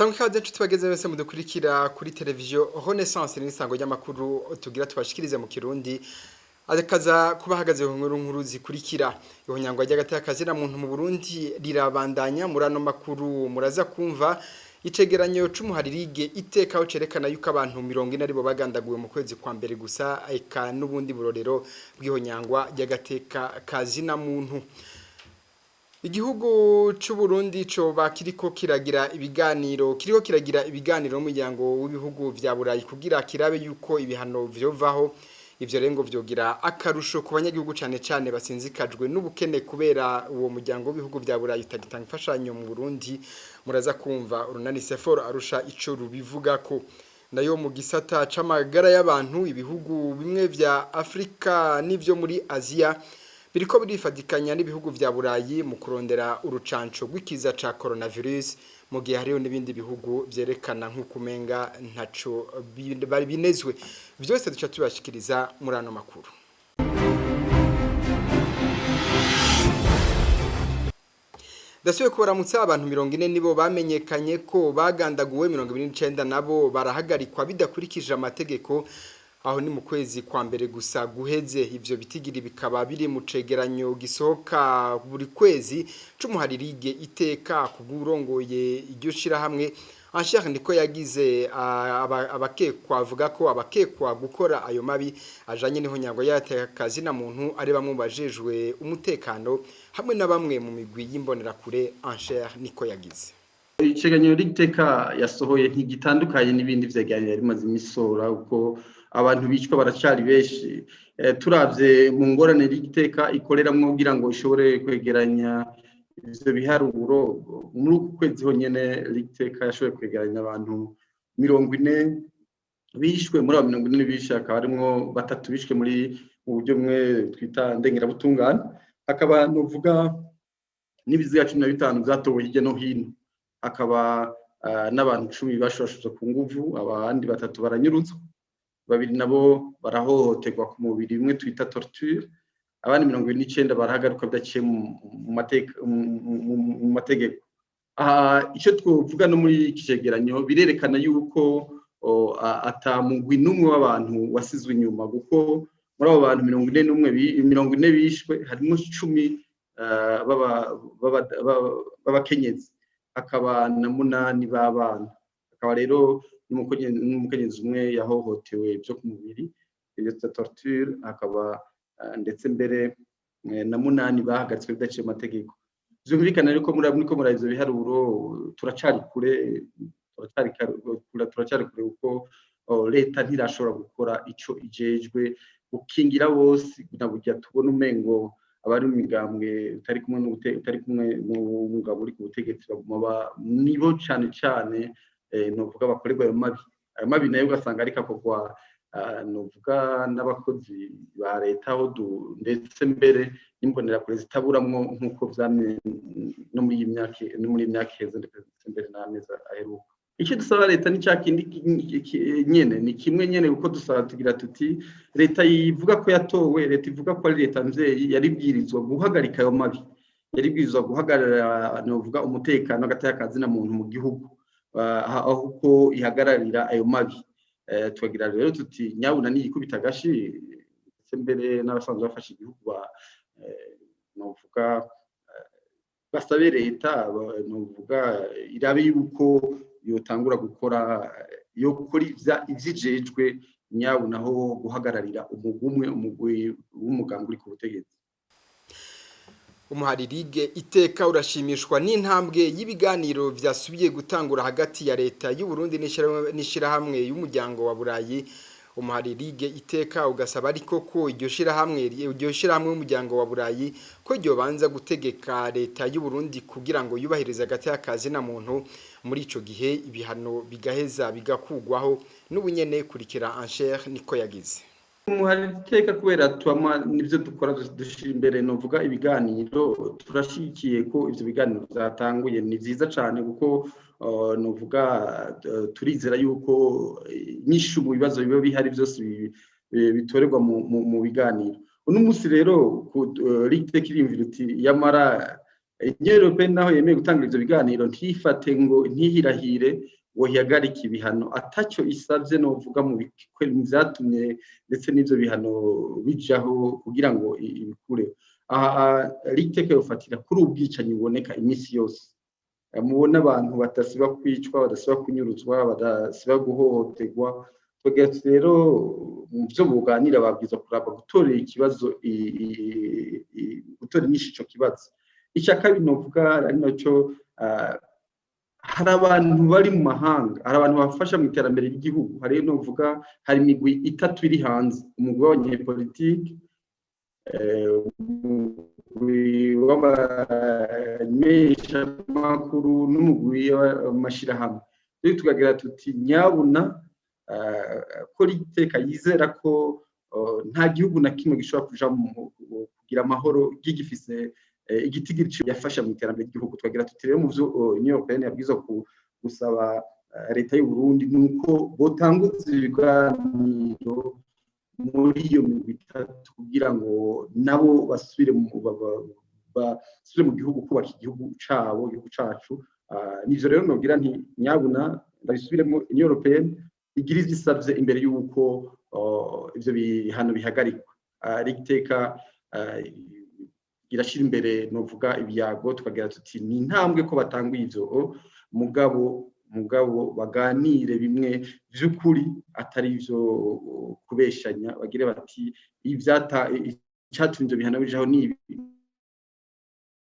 Sangwa ikaze nshuti bageze wese mudukurikira kuri televiziyo Renaissance n'isango ry'amakuru tugira tubashikirize mu Kirundi akaza kuba ahagaze ku nkuru nkuru zikurikira. Ihonyangwa ry'agateka na muntu mu Burundi rirabandanya. Muri ano makuru muraza kumva icegeranyo c'umuharirige iteka aho cerekana yuko abantu 40 aribo bagandaguwe mu kwezi kwa mbere gusa, eka n'ubundi burorero bw'ihonyangwa ry'agateka kazina muntu. Igihugu c'u Burundi coba kiriko kiragira ibiganiro n'umuryango w'ibihugu vya Burayi kugira kirabe yuko ibihano vyovaho. Ivyo rero ngo vyogira akarusho ku banyagihugu, cane cane basinzikajwe n'ubukene, kubera uwo muryango w'ibihugu vya Burayi utagitanga imfashanyo mu Burundi. Muraza kumva urunani Sefor Arusha ico rubivugako. Nayo mu gisata c'amagara y'abantu, ibihugu bimwe vya Afrika n'ivyo muri Aziya biriko birifadikanya n'ibihugu vya Burayi mu kurondera urucanco rw'ikiza ca coronavirus, mu gihe hariho n'ibindi bihugu vyerekana nk'ukumenga ntaco bari binezwe. Vyose duca tubashikiriza muri ano makuru. Ndasubiye kubaramutsa. Abantu 40 nibo bamenyekanye ko bagandaguwe, 29 nabo barahagarikwa bidakurikije amategeko. Aho ni mu kwezi kwa mbere gusa guheze. Ivyo bitigiri bikaba biri mu cegeranyo gisohoka buri kwezi c'umuharirige iteka. Kubw'urongoye iryo shirahamwe, Ancher niko yagize, abakekwa, avuga ko abakekwa gukora ayo mabi ajanye n'ihonyango y'agateka na muntu ari bamwe mu bajejwe umutekano hamwe na bamwe mu migwi y'imbonerakure. Ancher niko yagize. Icegeranyo Iteka yasohoye ntigitandukanye n'ibindi vyegeranyo yari imaze imisora, uko abantu bicwa baracari benshi. Turavye mu ngorane Iteka ikoreramwo kugira ngo ishobore kwegeranya ivyo biharuro, muri uku kwezi honyene Iteka yashoboye kwegeranya abantu 40 bishwe. Muri abo 40 bishwe hakaba harimwo batatu bishwe muri mu buryo bumwe twita ndengerabutungane, hakaba novuga n'ibiziga 15 vyatowe hirya no hino, hakaba n'abantu 10 bashurashuzwe ku nguvu, abandi batatu baranyuruzwa, babiri nabo barahohoterwa ku mubiri, bimwe twita torture, abandi 29 barahagarikwa bidaciye mu mategeko. Aha icyo twovuga no muri iki cegeranyo birerekana yuko ata mugwi n'umwe w'abantu wasizwe inyuma, kuko muri abo bantu 41, 40 bishwe, harimo 10 b'abakenyezi, hakaba na munani b'abana, hakaba rero n'umukenyezi umwe yahohotewe byo ku mubiri, iyo torture, hakaba ndetse mbere na munani bahagaritswe bidaciye amategeko. Vyumvikana rero ko muriko muraba ivyo biharuro, turacari kure, turacari kure, kuko leta ntirashobora gukora ico ijejwe, gukingira bose. Na burya tubona umengo abari mu migambwe utari kumwe n'umugabo uri ku butegetsi baguma nibo cane cane novuga bakorerwa ayo mabi. Ayo mabi nayo ugasanga ariko akorwa novuga n'abakozi ba leta, aho ndetse mbere n'imbonerakure zitaburamwo, nk'uko vyamye no muri iyi myaka iheze, ndetse mbere n'amezi aheruka. Icyo dusaba leta ni cya kindi nyene, ni kimwe nyene, kuko dusaba tugira tuti: leta yivuga ko yatowe, leta ivuga ko ari leta mvyeyi, yaribwirizwa guhagarika ayo mabi, yaribwirizwa guhagarara novuga umutekano hagati na muntu mu gihugu, aho ko ihagararira ayo mabi. Tukagira rero tuti: nyabuna niyikubita agashi, ndetse mbere n'abasanzwe bafashe igihugu novuga basabe leta novuga irabe yuko yotangura gukora, yokora ivyijejwe, nyabuna aho guhagararira umugwi umwe, umugwi w'umugambwe uri ku butegetsi. Umuharirige iteka urashimishwa n'intambwe y'ibiganiro vyasubiye gutangura hagati ya leta y'u Burundi n'ishirahamwe y'umuryango wa Burayi. Umuharirige iteka ugasaba ariko ko iryo shirahamwe y'umuryango wa Burayi ko ryobanza gutegeka leta y'u Burundi kugira ngo yubahirize agateka na muntu. Muri ico gihe ibihano bigaheza bigakugwaho. N'ubunyene kurikira Ancher niko yagize. Umuhari iteka, kubera twama nibyo dukora dushira imbere novuga ibiganiro, turashigikiye ko ivyo biganiro vyatanguye. Ni vyiza cane, kuko novuga turizera yuko inyishu mu bibazo biba bihari byose bitorerwa mu biganiro. Uno munsi rero Iteka iriyumvira uti yamara Union Européenne naho yemeye gutanga ivyo biganiro, ntifate ngo ntihirahire ngo ihagarike ibihano ataco isavye, novuga mu vyatumye ndetse n'ivyo bihano bijaho kugira ngo ibikure. Aha riteka yofatira kuri ubwicanyi buboneka iminsi yose, mubona abantu badasiba kwicwa, badasiba kunyuruzwa, badasiba guhohoterwa. Tugira rero mu byo buganira babwiza kuraba gutorera ikibazo, gutora inyishu ico kibazo. Icya kabiri novuga ari nacyo, hari abantu bari mu mahanga, hari abantu bafasha mu iterambere ry'igihugu. Hari, novuga, hari imigwi itatu iri hanze: umugwi w'abanyepolitiki, umugwi w'abamenyeshamakuru n'umugwi w'amashirahamwe. Rero tukagira tuti nyabuna ko iteka yizera ko nta gihugu na kimwe gishobora kuja kugira amahoro gigifise igitigiri yafasha mu iterambere ry'igihugu. Twagira tuti rero mu vyo Union Européenne yabwirizwa gusaba leta y'u Burundi nuko botanguza ibiganiro muri iyo migwi itatu kugira ngo nabo basubire mu gihugu kubaka igihugu cabo, igihugu cacu. Nivyo rero nogira nti nyabuna, ndabisubiremo, Union Européenne igira ivyo isavye imbere y'uko ivyo bihano bihagarikwa. Riteka irashira imbere, novuga, ibiyago. Tukagira tuti ni intambwe ko batanguye ivyo, mugabo baganire bimwe vy'ukuri, atari ivyo kubeshanya, bagire bati ivyata icatumye ivyo bihano bijaho ni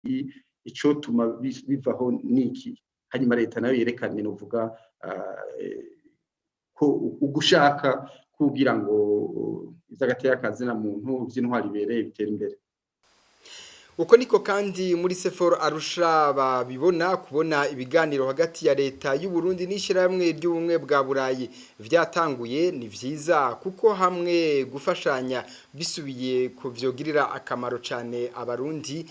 ibi, icotuma bivaho niki. Hanyuma leta nayo yerekane, novuga, ko ugushaka kugira ngo ivy'agateka kazina muntu, vy'intwari ibereye bitera imbere. Uko niko kandi muri Seforo Arusha babibona. Kubona ibiganiro hagati ya leta y'u Burundi n'ishyirahamwe ry'ubumwe bwa Burayi vyatanguye ni vyiza, kuko hamwe gufashanya bisubiye kuvyogirira akamaro cane abarundi,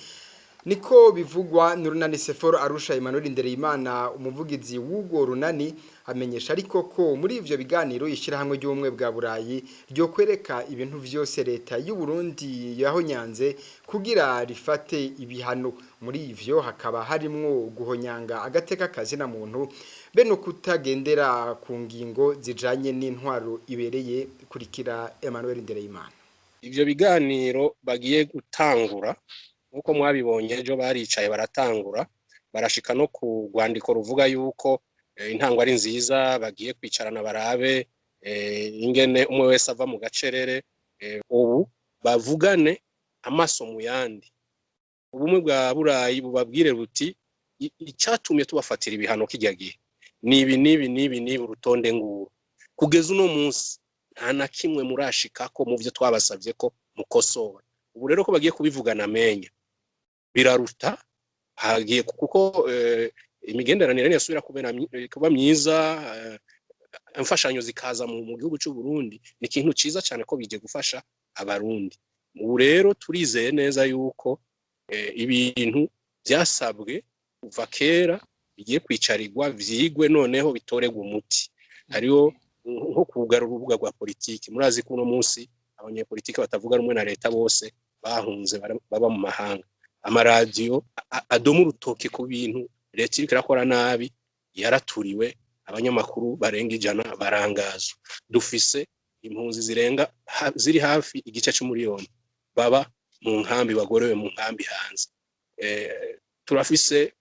niko bivugwa n'urunani Seforo Arusha. Emmanuel Ndereyimana, umuvugizi w'urwo runani, amenyesha ariko ko muri ivyo biganiro ishyirahamwe ry'ubumwe bwa Burayi ryo kwereka ibintu vyose leta y'u Burundi yahonyanze kugira rifate ibihano. Muri ivyo hakaba harimwo guhonyanga agateka kazina muntu be no kutagendera ku ngingo zijanye n'intwaro ibereye. Kurikira Emmanuel Ndereyimana. Ivyo biganiro bagiye gutangura, nkuko mwabibonye ejo baricaye baratangura, barashika no ku rwandiko ruvuga yuko intango ari nziza, bagiye kwicarana barabe ingene umwe wese ava mu gacerere, ubu bavugane amaso mu yandi. Ubumwe bwa Burayi bubabwire buti icatumye tubafatira ibihano kijya gihe nibi nibi nibi nibi, urutonde nguru. Kugeza uno munsi nta na kimwe murashikako mu vyo twabasavye ko mukosora. Ubu rero ko bagiye kubivugana amenya biraruta hagiye kuko imigenderanire yasubira kuba myiza, imfashanyo zikaza mu gihugu cy'u Burundi, ni ikintu ciza cyane ko bije gufasha abarundi. Ubu rero turizeye neza yuko ibintu byasabwe kuva kera bigiye kwicarirwa, vyigwe, noneho bitoregwa umuti. Hariho nko kugarura urubuga rwa politiki. Murazi ko uno munsi abanyepolitiki batavuga rumwe na leta bose bahunze, baba mu mahanga. Amaradiyo adoma urutoki ku bintu leta iriko irakora nabi yaraturiwe, abanyamakuru barenga 100 barangazwa. Dufise impunzi zirenga ziri hafi igice c'umuriyoni baba mu nkambi, bagorewe mu nkambi hanze. Turafise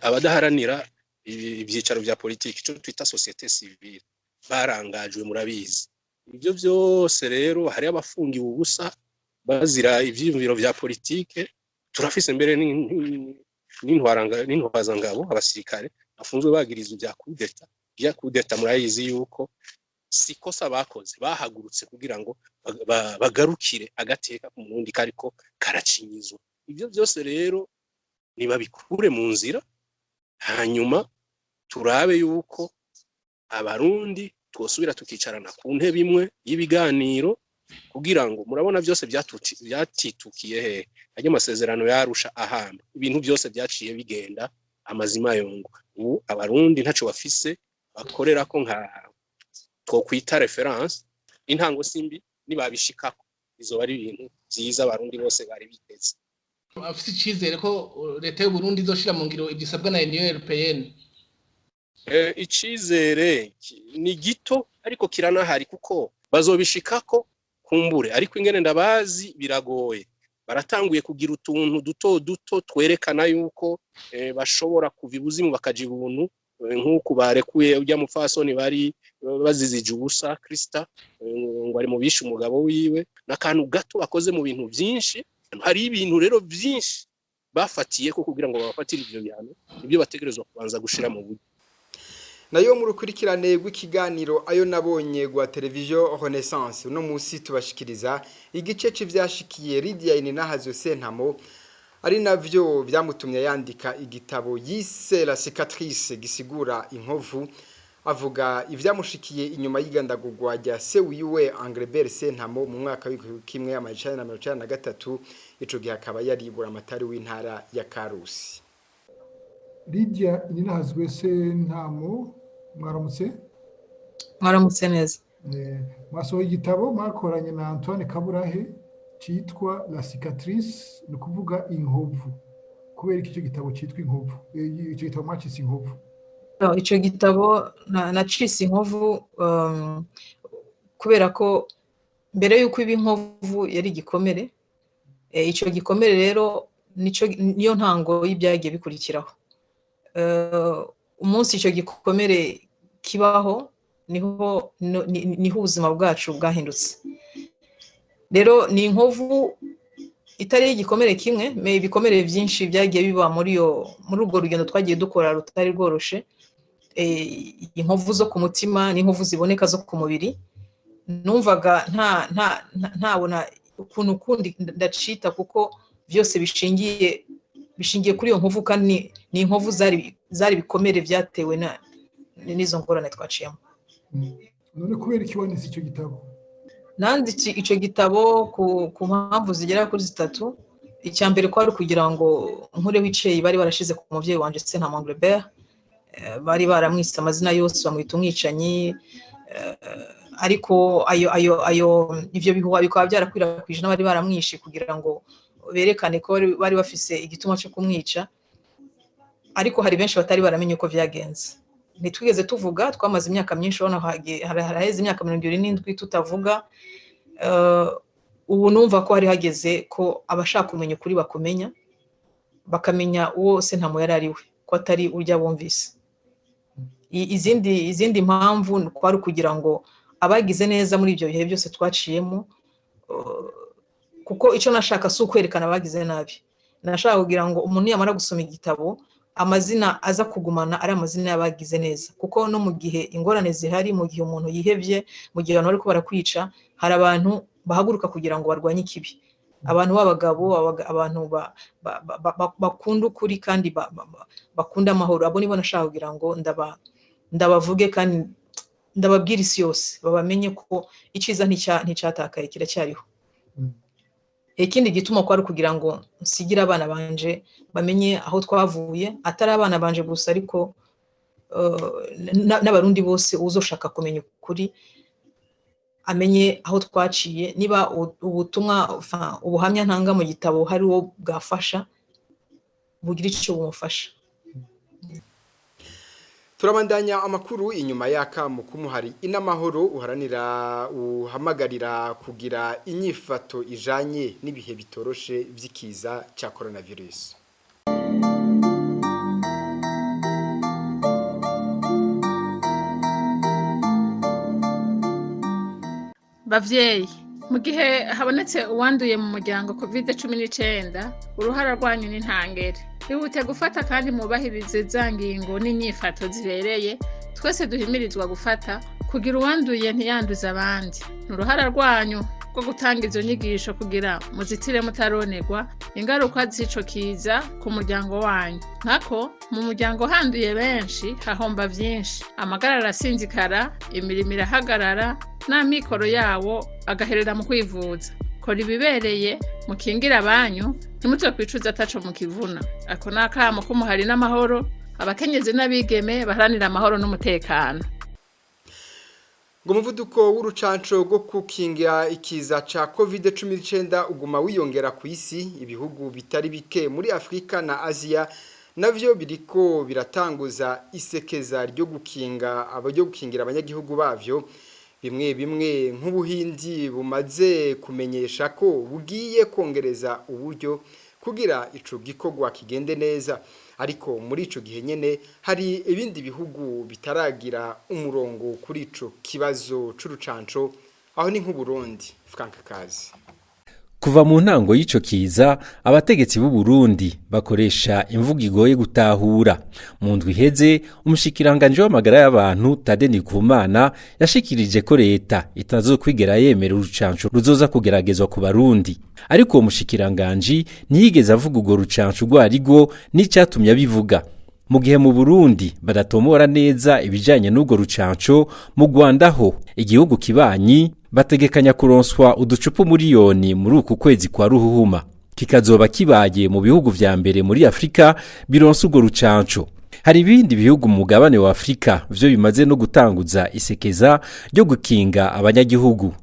abadaharanira ivyicaro vya politiki, ico twita société civile, barangajwe, murabizi ivyo vyose. Rero hari abafungiwe ubusa bazira ivyiyumviro vya politike. Turafise mbere n'intwazangabo, abasirikare bafunzwe bagirizwa vya kudeta. Vya kudeta murayizi yuko si kosa bakoze, bahagurutse kugira ngo bagarukire agateka ku Murundi kariko karacinyizwa. Ivyo vyose rero nibabikure mu nzira, hanyuma turabe yuko abarundi twosubira tukicarana ku ntebe imwe y'ibiganiro. Kugira ngo murabona byose byatitukiye hehe, ajya amasezerano yarusha ahamba, ibintu byose byaciye bigenda amazima yongo. Ubu abarundi ntaco bafise bakorera ko nka twokwita référence. Intango simbi, nibabishikako izoba ari ibintu vyiza abarundi bose bari biteze. Afite icyizere ko leta y'u Burundi izoshira mu ngiro ibisabwa na Union Européenne? Icizere ni gito, ariko kiranahari, kuko bazobishikako kumbure, ariko ingene ndabazi biragoye. Baratanguye kugira utuntu duto duto twerekana yuko bashobora kuva ibuzimu bakaja ibuntu, nk'uku barekuye ujya mupfasoni bari bazizije ubusa Krista, ngo ari mu bishe umugabo wiwe. N'akantu gato bakoze mu bintu byinshi. Hari ibintu rero byinshi bafatiye ko kugira ngo babafatire ivyo bihano, ibyo bategerezwa kubanza gushira mu buryo. Nayo mu rukurikirane rw'ikiganiro Ayo Nabonye rwa televiziyo Renaissance, uno munsi tubashikiriza igice c'ivyashikiye Lydia Ininahazwe Sentamo, ari navyo byamutumye yandika igitabo yise La Cicatrice, gisigura inkovu. Avuga ivyamushikiye inyuma y'igandagurwa rya se wiwe Angrebert Sentamo mu mwaka w'1993. Ico gihe akaba yari buramatari w'intara ya Karusi. Lydia Ininahazwe Sentamo, mwaramutse. Mwaramutse neza. Mwasohoye igitabo mwakoranye na Antoine Kaburahe cyitwa La Cicatrice, ni ukuvuga inkovu. Kubera ko icyo gitabo cyitwa inkovu, icyo gitabo mwacise inkovu? Icyo gitabo nacise inkovu kubera ko mbere y'uko iba inkovu yari igikomere. Icyo gikomere rero niyo ntango y'ibyagiye bikurikiraho. Umunsi icyo gikomere kibaho niho ubuzima bwacu bwahindutse. Rero ni inkovu itari igikomere kimwe, me ibikomere byinshi byagiye biba muri urwo rugendo twagiye dukora rutari rworoshe. Inkovu zo ku mutima n'inkovu ziboneka zo ku mubiri. Numvaga ntabona ukuntu kundi ndacita, kuko byose bishingiye kuri iyo nkovu, kandi ni inkovu zari ibikomere byatewe n'izo ngorane twaciyemo. None kubera iki wanditse icyo gitabo? Nanditse icyo gitabo ku mpamvu zigera kuri zitatu. Icya mbere kwari kugira ngo nkureho iceyi bari barashize ku mubyeyi wanje Sentamo Angrebert. Bari baramwise amazina yose, bamwita umwicanyi, ariko ayo ayo ayo ivyo bihuha bikaba byarakwirakwije n'abari baramwishe kugira ngo berekane ko bari bafise igituma cyo kumwica, ariko hari benshi batari baramenye uko vyagenze. Ntitwigeze tuvuga, twamaze imyaka myinshi, urabona haraheze imyaka 77 tutavuga. Ubu numva ko hari hageze ko abashaka kumenya ukuri bakumenya, bakamenya uwo Sentamo yari ari we, ko atari urya bumvise. Izindi mpamvu kwari kugira ngo abagize neza muri ibyo bihe byose twaciyemo, kuko icyo nashaka si ukwerekana abagize nabi, nashaka kugira ngo umuntu yamara gusoma igitabo amazina aza kugumana ari amazina y'abagize neza, kuko no mu gihe ingorane zihari, mu gihe umuntu yihebye, mu gihe abantu bariko barakwica, hari abantu bahaguruka kugira ngo barwanye ikibi, abantu b'abagabo, abantu bakunda ukuri kandi bakunda amahoro. Abo nibo nashaka kugira ngo ndabavuge kandi ndababwira isi yose babamenye ko iciza nticyatakaye, kiracyariho. Ikindi gituma kwari kugira ngo nsigire abana banje bamenye aho twavuye, atari abana banje gusa ariko n'abarundi bose uzoshaka kumenya ukuri amenye aho twaciye. Niba ubutumwa ubuhamya ntanga mu gitabo hari uwo bwafasha, bugira icyo bumufasha. Turabandanya amakuru inyuma y'akamo k'umuhari Inamahoro uharanira uhamagarira kugira inyifato ijanye n'ibihe bitoroshe vy'ikiza ca coronavirus. Bavyeyi, mu gihe habonetse uwanduye mu muryango COVID-19, uruhara rwanyu ni ntangere. Ihute gufata kandi mwubahirize za ngingo n'inyifato zibereye twese duhimirizwa gufata kugira uwanduye ntiyanduze abandi. Ni uruhara rwanyu rwo gutanga izo nyigisho kugira muzitire mutaronerwa ingaruka z'ico kiza ku muryango wanyu. Nkako mu muryango handuye benshi hahomba vyinshi, amagara arasinzikara, imirimo irahagarara, n'amikoro yawo agaherera mu kwivuza. Kora ibibereye mukingira abanyu, ntimuzokwicuza ataco mukivuna. Ako ni akamo k'umuhari n'amahoro, abakenyezi n'abigeme baharanira amahoro n'umutekano. Ngo umuvuduko w'urucanco rwo gukingira ikiza ca COVID-19 uguma wiyongera ku isi. Ibihugu bitari bike muri Afrika na Aziya navyo biriko biratanguza isekeza ryo gukinga abaryo gukingira abanyagihugu bavyo. Bimwe bimwe nk'Ubuhindi bumaze kumenyesha ko bugiye kongereza uburyo kugira ico gikorwa kigende neza. Ariko muri ico gihe nyene hari ibindi bihugu bitaragira umurongo kuri ico kibazo c'urucanco, aho ni nk'Uburundi. Frank Kazi. Kuva mu ntango y'ico kiza, abategetsi b'u Burundi bakoresha imvugo igoye gutahura. Mu ndwi iheze, umushikiranganje w'amagara y'abantu Tade Ndikumana yashikirije ko leta itazokwigera yemera urucanco ruzoza kugeragezwa ku Barundi. Ariko uwo mushikiranganji ntiyigeze avuga urwo rucanco urwarirwo n'icatumye abivuga. Mu gihe mu Burundi badatomora neza ibijanye n'urwo rucanco, mu Rwanda ho, igihugu kibanyi, bategekanya kuronswa uducupa 1 miliyoni muri uku kwezi kwa Ruhuhuma, kikazoba kibaye mu bihugu vya mbere muri Afrika bironsa urwo rucanco. Hari ibindi bihugu mu mugabane wa Afrika vyo bimaze no gutanguza isekeza ryo gukinga abanyagihugu.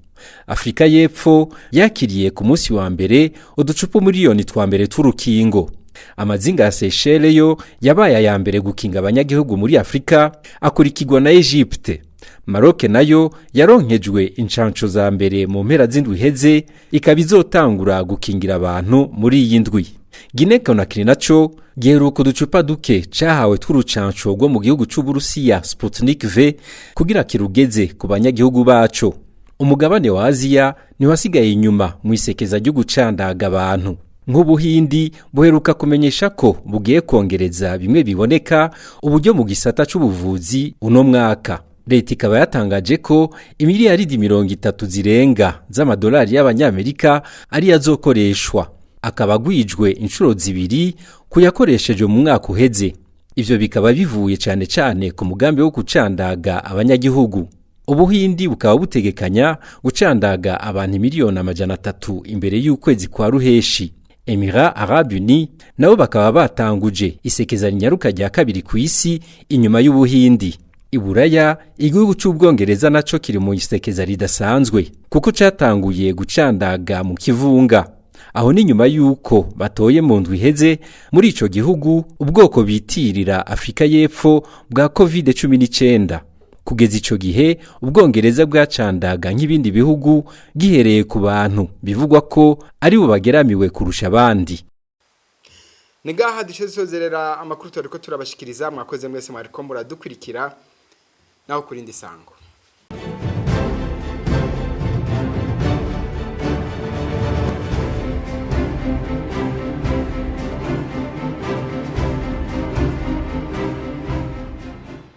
Afrika y'Epfo yakiriye ku munsi wa mbere uducupa 1 miliyoni twa mbere tw'urukingo. Amazinga ya Seychelles yo yabaye aya mbere gukinga abanyagihugu muri Afrika, akurikirwa na Egypte. Maroc nayo yaronkejwe incanco za mbere mu mpera z'indwi iheze, ikaba izotangura gukingira abantu muri iyi ndwi. Guinea Conakry naco giheruka uducupa duke cahawe tw'urucanco rwo mu gihugu c'Uburusiya Sputnik V kugira kirugeze ku banyagihugu baco. Umugabane wa Aziya ntiwasigaye inyuma mu isekeza ryo gucandaga abantu. Nk'Ubuhindi buheruka kumenyesha ko bugiye kongereza bimwe biboneka uburyo mu gisata c'ubuvuzi uno mwaka. Leta ikaba yatangaje ko imiliyaridi 30 zirenga z'amadolari y'abanyamerika ariyo azokoreshwa, akaba agwijwe inshuro zibiri kuyakoreshejwe mu mwaka uheze. Ivyo bikaba bivuye cane cane ku mugambi wo gucandaga abanyagihugu. Ubuhindi bukaba butegekanya gucandaga abantu 300 000 imbere y'ukwezi kwa Ruheshi. Emirats Arabes Unis nabo bakaba batanguje isekeza rinyaruka rya kabiri ku isi inyuma y'Ubuhindi. Iburaya, igihugu c'Ubwongereza naco kiri mu isekeza ridasanzwe kuko catanguye gucandaga mu kivunga. Aho ni nyuma y'uko batoye mu ndwi iheze muri ico gihugu ubwoko bitirira Afrika y'Epfo bwa COVID-19. Kugeza ico gihe, Ubwongereza bwacandaga nk'ibindi bihugu, gihereye ku bantu bivugwa ko ari bo bageramiwe kurusha abandi. Ni ngaha duce dusozerera amakuru twariko turabashikiriza. Mwakoze mwese mwariko muradukurikira, naho kurindi sango.